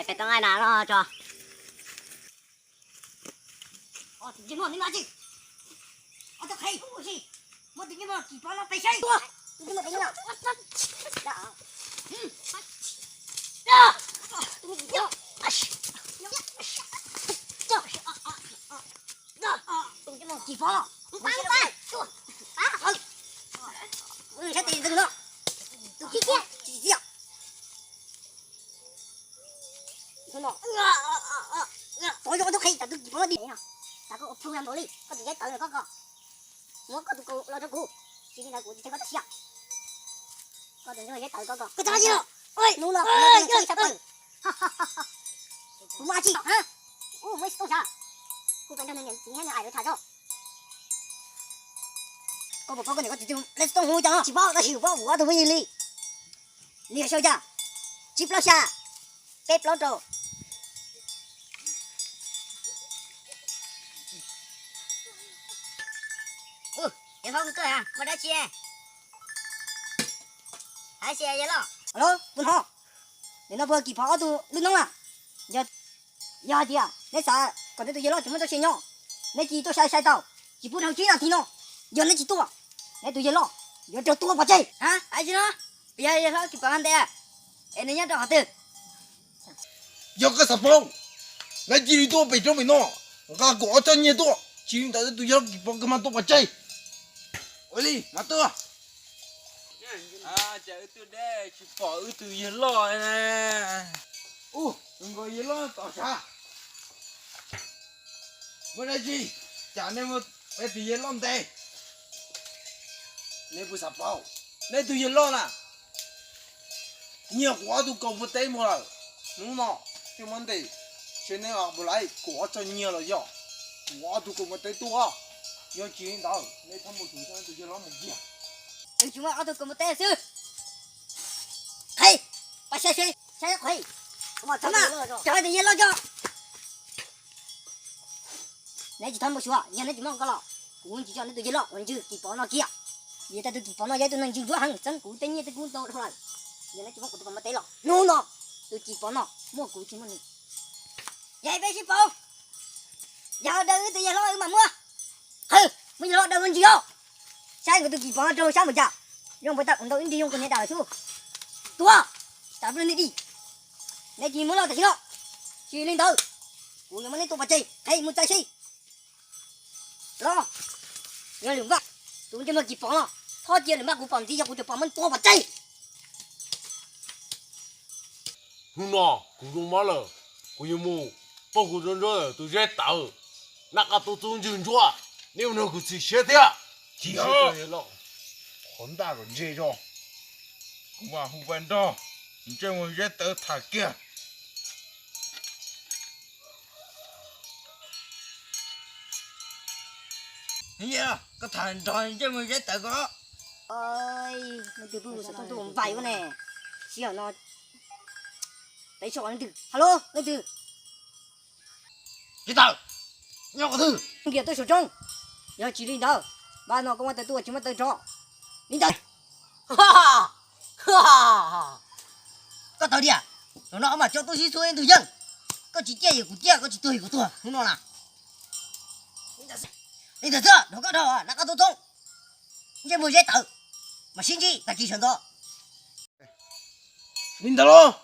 Peb tau nqaij na los tso. Tus ntsej muag neb no tsis, ob tug qhe ub si, muab tus ntsej muag kis pov no pes saib. Tus ntsej muag pes no. Tus ntsej muag kis pov no. Saib tes ntws no. Tus khib kiag tsis txiaj. Tov zoo ob tug qhe tas tus kis pov no di. Tas koj ua phu npaum li koj tus zeb tawv koj ko. Muab koj tus kaus los rau kuv, tsis li ntawd kuv tsis teb koj txoj sia. Koj tus zeb tawv koj ko. Koj txog tsis los? Hnub no kuv txhaj plaws. Kuv muaj dab tsi ha? Ub, muaj ib txhia tooj sav. Kuv pes nrog nws niam txiv nyob nws aim lawv tham zoj. Koj puas paub koj niam koj txiv twb lawv tsis tooj hu cas no? Tsis paub, tab sis kuv paub kuv ob tug phooj ywg li. Nws yog xyoo cas? Tsib plaub xya, peb plaub rau. Yawg hlob, kuv tuaj, muaj dab tsi? Hais tias yawg loj. Alo, tus no, nim no puas kis pov ob tug lub noob na? Yog, yog hais tias neb xav kom neb tus yawg loj tsis muaj txoj sia nyob, neb cia tuaj sai sai tau, tsis pub dhau tsib nas this no. Yog neb tsis tuaj, neb tus yawg loj yuav raug tua pov tseg. Ha, hais tsis no, yog yawg hlob kis pov ntev, es nws nyob rau qhov twg? Yog koj xav paub, neb cia li tuaj pem roob pem no, nqa kaum ob txoj nyiaj tuaj, tsis li ntawd tus yawg loj kis pov kawg mas tua pov tseg. Ua li mas tuaj. Cas wb tuaj deb tsis pom wb tus yawg loj na. Ub, tus nkaus yawg loj tom sav. Muaj dab tsi cas nej muab peb tus yawg loj ntes? Neb puas xav paub, neb tus yawg loj na, nyiag kuv ob tug kaus mug teb mus lawm. Hnub no thiaj muab ntes, seb neb puas laib kuv ob txoj nyiaj los yog kuv ob tug kaus mug teb tuaj. Yog tsis li ntawd neb txhob mus txog neb tus yawg loj mus kiag. Wb tsis muaj ob tug kaus mug teb xwb. Qhe, pab saib seb, saib qhe, txhob mas, cov tus yawg loj coj. Neb tsis txhob npau suav, yog neb tsis muab koj los, kuv tsis tso neb tus yawg loj uas ntswg kis pov no kiag. Vim tias tus kis pov no yog ib tug neeg ntxim hlub heev, txeeb kuv tej nyiaj tej kub ntau dhau lawm. Yog neb tsis muab kuv tus kaus mug teb los, hnub no tus kis pov no muaj kuv tsis muaj nws. Yog peb sib pauv, yog daws wb tus yawg hlob wb mam muab. Qhwv, muab yawg hlob daws ua ntsis os. Saib nkawd tus kis pov no raug sab npaum cas, zoo npaum tau ntau ib nrig zoo kuv niag dam xub. Tuag, tas pw nti di. Neb cia li muab loj tam sim no, tsis li ntawd kuv yuav muab neb tua pov tseg. Qhwv, mus txawm seb. Los, yog lwm npaj, tus ntsej muag kis pov no, txhob cia lwm npaj kuv pom ntxiv, yog kuv tseem pom muab tua pov tseg. Hnub no kuv zoo mab lawm, kuv yuav mus pauj kuv tus ntsuab tus zeb tawv, nab qab tub txub ntswg ntsuab, neb ua nrog kuv txhim siab thiab. Tsis, qhov ntaj kom ntse tso, kuv mam hu pab nrog ntsej muag zeb tawv tham kiag. Koj tham nrog ntsej muag zeb tawv ko. Leej twg pheej mus xov tooj tuaj npais ua ne, sij hawm no peb tso leej twg. Halo, leej twg? Zeb tawv, nyob qhov twg? Npias tuaj saum roob. Yog tsis li ntawd, npaj no koj muab tawv tuaj tsis muab tawv rov. Li ntawd. Koj tawv diam? Zaum no mam tso tuaj sib txhua ib ntug yeej. Koj tsis ciaj yog kuv ciaj, koj tsis tuag yog kuv tuag hnub no na. Li ntawd xwb, dhau koj dhau, nab qab tub txoob, ntsej muag zeb tawv, mam sib ntsib tag kis sawv ntxov. Li ntawd los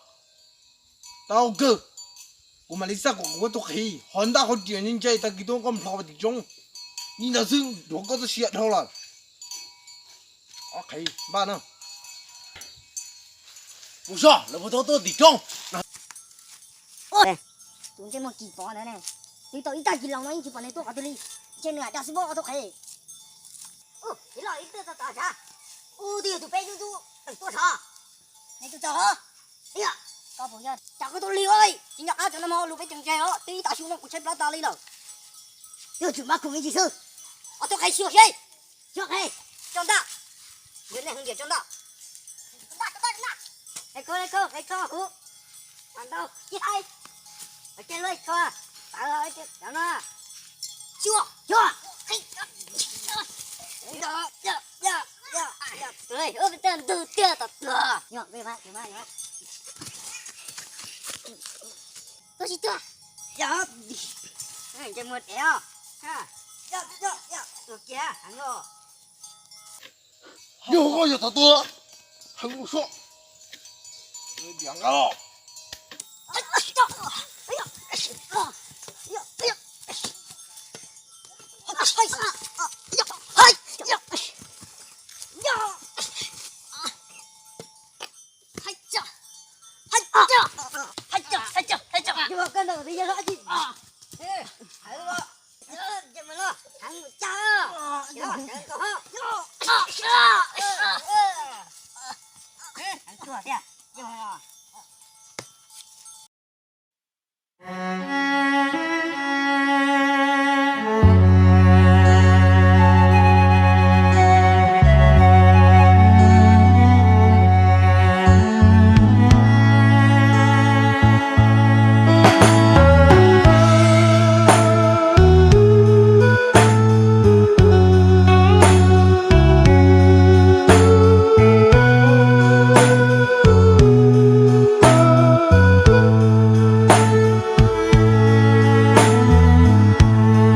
tau kawg, kuv mam li xaj kom kuv tus qhe ho ntaj qhov riam ntse ntse tag kis tuaj koj nplho tim roob. Li ntawd xwb, duav koj txoj sia dhau lawm. Ob qhe npaj na. Mus soj, lawv puas tau tuaj tim roob? Tus ntsej muag kis pov ntawd ne, twb tau ib tag kis los no yeej tsis pom nws tuaj qhov twg li. Ntshe nws hais dag xwb pob ob tug qhe. Ub, ib los ib tug tau tas sav. Ub, twb yog tus peb ntub ntub teem tuaj sav. Neb tuaj txog hov. Ib yam, koj puas yog cas koj tuaj lig ua li? Tsis nco qab tseem no ho lus peb tseem ntse os, twb ib tav su no kuv tshaib plab tas li lawm. Yog tsum mab khoom ib ntsis xwb. Ob tug qhe xyuas seb. Xyuas qhe, tso ntaj. Yog nej hu ntias tso ntaj. Qhe kho, qhe kho, qhe kho kuv. Ntau ib qhe. Ua ke luaj kho. Tawv no. Xyuas, xyuas. Ntug tiag tom tuag. Yog, yog, yog. Ntug tiag tom tuag. Yog, yog. Yog, yog. Tuaj tsis tuaj. Yog, ntsej muag dev os. Yog, yog, yog, tus kiag heev os. Yog koj yog thaum tuaj, heev mus soj. Diam nqa los.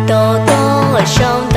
Tos tuaj saum